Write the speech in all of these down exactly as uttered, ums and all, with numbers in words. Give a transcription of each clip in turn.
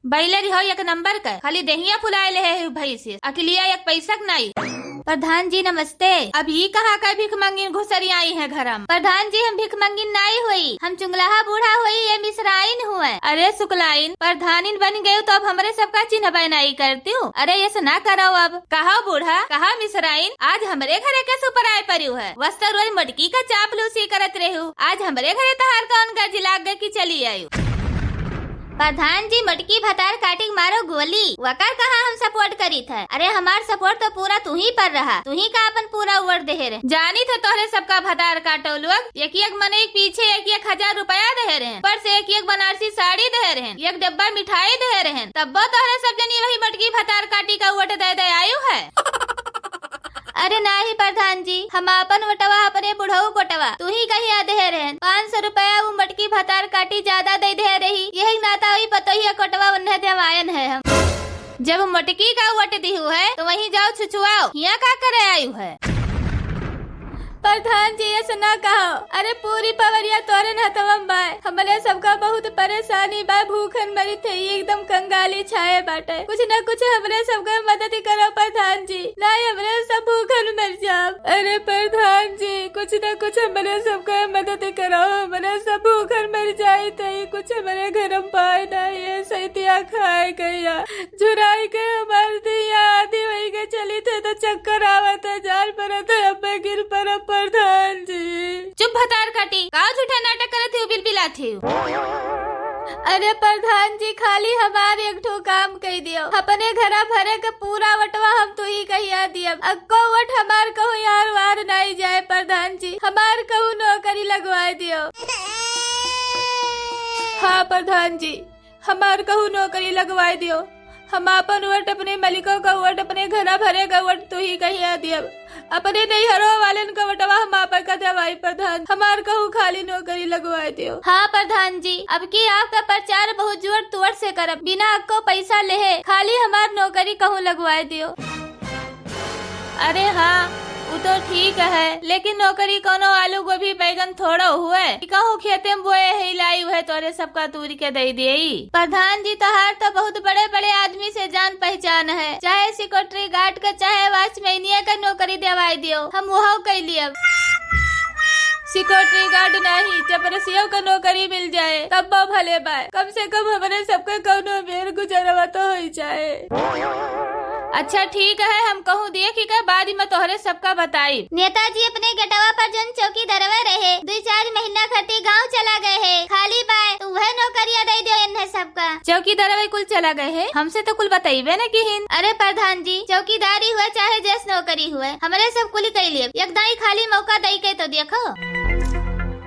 बैलरी हो एक नंबर के, खाली देहिया फुलाए लेहे है भैंस से, अकिलिया एक पैसा के नाई। प्रधान जी नमस्ते। अब ई कहाँ का भिखमंगिन घुसरी आई है घरम? प्रधान जी, हम भिखमंगिन नाई होई, हम चुंगलाहा बूढ़ा होई, ये मिसराइन हुए। अरे सुकलाइन, प्रधानिन बन गयो तो अब हमरे सबका चिन्हबे नाई करतिउ। अरे ऐसे ना करो अब। कहा बूढ़ा, कहा मिसराइन, आज हमरे घरे के सुपराए परिउ है। वस्ता रोज मटकी का चापलूसी करत रहू, आज हमरे घरे तहार कौन गरज लाग गए कि चली आयु? प्रधान जी, मटकी भतार काटी के मारो गोली, वकर कहाँ हम support करीत है? अरे हमार support तो पूरा तू ही पर रहा, तू ही का अपन पूरा वोट देहे रहे। जानी थे तोहरे सबका भतार काटो लोग, एक एक मनई के पीछे एक एक हजार रुपया देहे रहे, ऊपर से एक एक बनारसी साड़ी देहे रहे, एक डब्बा मिठाई देहे रहे, तब्बो तोहरे सब जनी वही मटकी भतार काटी का वोट दे दे आयु है। अरे नाही प्रधान जी, हम आपन वोटवा अपने बुढ़ऊ कोटवा तू ही कहिया देहे रहन। पाँच सौ रुपया उ मटकी भतार काटी ज्यादा दे दे रही, यही नाता हुई पतोहिया कोटवा उन्हें देवायन है हम। जब मटकी का वोट दिहु है तो वहीं जाओ छुछुआओ, हियाँ का करे आयु है? प्रधान जी ऐसे ना कहो, अरे पूरी पवरिया तोरे हथवा में बाय, हमरे सबका बहुत परेशानी बा, भूखन मरी थे, एकदम कंगाली छाए बाटे, कुछ न कुछ हमरे सबका मदद करो प्रधान जी। नाहीं, हमरे सब भूखन मर जाब। अरे प्रधान जी, कुछ न कुछ हमरे सबका मदद करो, हमरे सब भूखन मर जाई तई कुछ हमरे घर में पाए नाहीं है, सैतिया खाए गया, झुराई के हमार दिया आदि वही के चली थे तो चक्कर आवत है, जान परत है, अब मैं गिर परब प्रधान जी। चुप भतार काटी, का झूठा नाटक करत हो, बिलबिलात हो? अरे प्रधान जी, खाली हमार एक ठो काम कई दियो। अपने घरा भरे के पूरा वटवा हम तू ही कहिया दियब। अक्को वट हमार कहूँ यार वार नाई जाए प्रधान जी, हमार कहूँ नौकरी लगवाए दियो। हाँ प्रधान जी, हमार कहूँ नौकरी लगवाए दियो। हम आपन वट अपने मलिको का वट, अपने घरा भरे का वट तू ही कहिया दियब। अपने नैहरो वालन का वटवा हम आपन का देवाई प्रधान, हमार कहूँ खाली नौकरी लगवाए दियो। हाँ प्रधान जी, अब की आपका प्रचार बहुत जोर तोर से करब, बिना अक्को पैसा लेहे, खाली हमार नौकरी कहूँ लगवाए दियो। अरे हाँ, उ तो ठीक है, लेकिन नौकरी कोनो आलू गोभी बैगन थोड़ो हुए कि कहूँ खेते में बोए है, लाई हुए तोरे सबका तूरी के दे देई। प्रधान जी, तोहार तो बहुत बड़े बड़े आदमी से जान पहचान है, चाहे सिक्योरिटी गार्ड के, चाहे वॉचमैनिया के नौकरी देवाई दियो, हम वहो कई लियब। सिक्योरिटी गार्ड नहीं, चपरसियों के नौकरी मिल जाए, तब वो भले बाय, कम से कम हमरे सबके कौनो बेर गुजरवा तो होई जाए। अच्छा ठीक है, हम कहूँ देखी के बाद में तोहरे सबका बताई। नेताजी अपने गेटवा पर जौन चौकीदारवा रहे, दुई चार महीना खातिर गाँव चला गए है, खाली बाय, तो वह नौकरिया दे दियो इन्हें सबका। चौकीदारवा कुल चला गए है, हमसे तो कुल बताइबे न किहिन। अरे प्रधान जी, चौकीदारी हुए चाहे जैस नौकरी हुए, हमरे सब कुली कई लिए, एक दाई खाली मौका दई के तो देखो।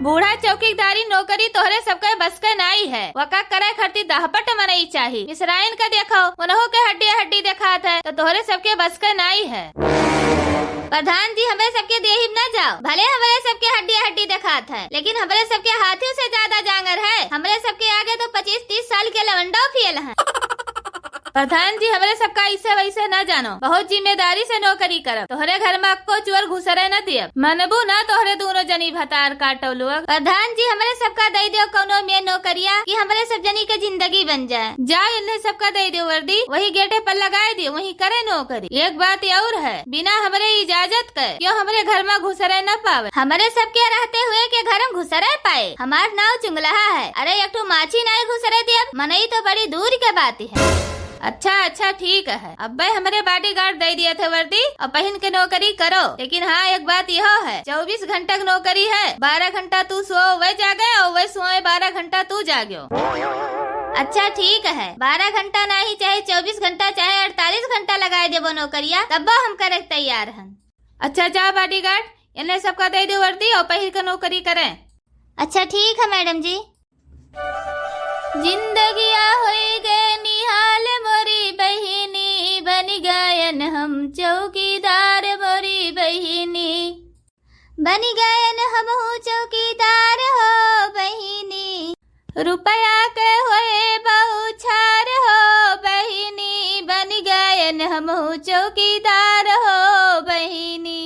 बूढ़ा, चौकीदारी नौकरी तोहरे सबके बस के नाई है। वका करे खातिर दहपट मनई चाही। मिसराइन के देखो, उनहु के हड्डी हड्डी देखात है, तो तोहरे सबके बस के नाई है। प्रधान जी, हमरे सबके देहिब ना जाओ, भले हमरे सबके हड्डी हड्डी देखात है, लेकिन हमरे सबके हाथियों से ज्यादा जांगर है। हमरे सबके आगे तो पच्चीस तीस साल के लवंडो फेल हैं। प्रधान जी, हमरे सबका ऐसे वैसे ना जानो, बहुत जिम्मेदारी से नौकरी करब। तोहरे घर में अक्को चोर घुसरे न दियब। मनबू ना तोहरे दोनों जनी भतार काटो लोग। प्रधान जी, हमरे सबका दे दियो कौनो में नौकरिया कि हमरे सब जनी के जिंदगी बन जाए। जाओ, इन्हें सबका दे दियो वर्दी, वही गेटे पर लगाए दियो, वही करे नौकरी। एक बात और है, बिना हमरे इजाजत के क्यों हमरे घर में घुसरे न पावे। हमरे सबके रहते हुए के घर में घुसरे पाए? हमार नाव चुंगलहा है। अरे, एक ठो माछी नाई घुसरे दियब, मनई तो बड़ी दूर के बात है। अच्छा, अच्छा, ठीक है। अब्बे हमरे bodyguard दे दिए थे वर्दी और पहिन के नौकरी करो। लेकिन हाँ, एक बात यह है, चउबीस घंटा की नौकरी है, बारह घंटा तू सोओ, वह जागे और वह सोए, बारह घंटा तू जाग्यो। अच्छा, ठीक है, बारह घंटा नहीं, चाहे चउबीस घंटा, चाहे अड़तालीस घंटा लगाए देबो नौकरिया, तब्बो हम करे के तैयार हन। अच्छा, जा bodyguard, इन्हें सबका दे दे वर्दी और पहिर के नौकरी करें। अच्छा, ठीक है madam जी। जिंदगिया होई गए निहाल मोरी बहिनी, बनि गयन हम चौकीदार मोरी बहिनी। बनि गयन हमहू चौकीदार हो बहिनी। रुपया के होए बउछार हो बहिनी, बनि गयन हमहू चौकीदार हो बहिनी।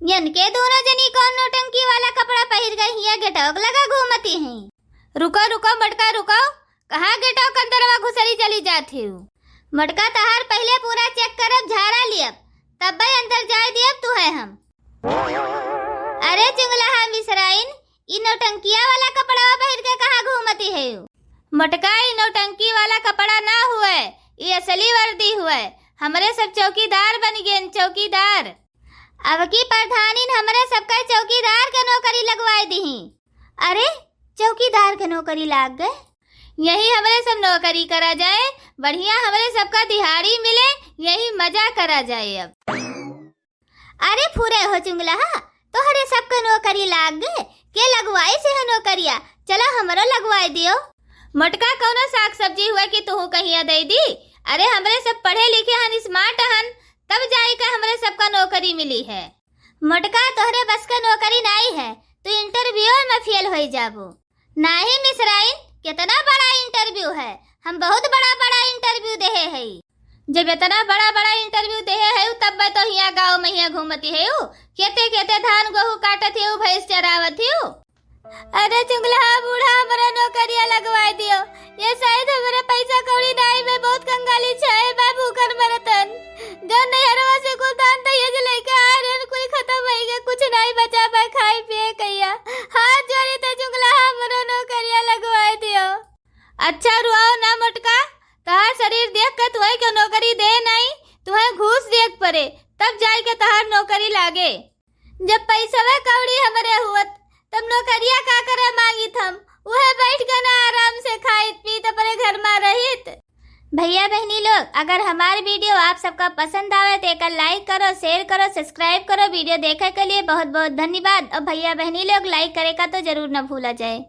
यनके दोनों जनी कौन नौटंकी वाला कपड़ा पहिर गई हिया, गेटवा के लगा घूमती हैं। रुको, रुको, मटका रुको, कहाँ गेटवा के अंदरवा घुसरी चली जात हिउ? मोटका, तहार पहिले पूरा check करब, झारा लियब, तब्बे अंदर जाए दियब तुहे हम। अरे चुंगलहा मिसराइन, ई नौटंकिया वाला कपड़वा पहिर के कहाँ घूमती हिउ? मोटका, ई नौटंकी वाला कपड़ा ना हुए, ई असली वर्दी हुए। हमरे सब चौकीदार बनि गेन, चौकीदार। अबकी प्रधानिन हमरे सबके चौकीदार के नौकरी लगवाए दिहीं। अरे, चौकीदार के नौकरी लाग गए? यही हमरे सब नौकरी करा जाए, बढ़िया हमरे सबका दिहाड़ी मिले, यही मजा करा जाए अब। अरे फुरे हो चुंगलहा, तोहरे सबके नौकरी लाग गए, के लगवाइस है नौकरिया? चला हमरो लगवाए दियो। मोटका, कौनो साग सब्जी हुए कि तुहू कहिया दे दी? अरे हमरे सब पढ़े लिखे हन, smart हन, तब जाई के हमरे सबका नौकरी मिली है। मोटका, तोहरे बस के नौकरी नाई है, तू interview में fail होई जाबू। नाही मिसराइन, कितना बड़ा interview है, हम बहुत बड़ा बड़ा interview देहे हई। जब इतना बड़ा बड़ा interview देहे हई, तब मैं तो हियाँ गाँव में हियाँ घूमती हई, खेते खेते धान गोहूँ काटत हई, भैंस चरावत हई। अरे चुंगलहा बूढ़ा, हमरा नौकरिया लगवाए दियो। ये शायद हमरा पैसा कौड़ी नाई, मैं बहुत कंगाली छे, मैं भूखन मरतन। जो नैहरवा से कुल धान दहिया जे लेके आए रहन, कुल खत्म होई गए, कुछ नाई बचा बा खाए पिए कहिया। हाथ जोड़ी त चुंगलहा, हमरा नौकरिया लगवाए दियो। अच्छा रुआओ ना मोटका, तहार शरीर देख के तुहे क्यों नौकरी दे नाई, तुहे घूस देख पड़े, तब जाए के तहार नौकरी लागे। जब पैसवे कौड़ी हमरे हुअत, तब नौकरिया का करे मांगित हम? उहे बैठ के ना आराम से खाइत पीत अपने घर में रहित। भैया बहनी लोग, अगर हमार video आप सबका पसंद आवे तो एकर like करो, share करो, subscribe करो। Video देखे के लिए बहुत बहुत धन्यवाद। और भैया बहनी लोग, like करे का तो जरूर न भूला जाए।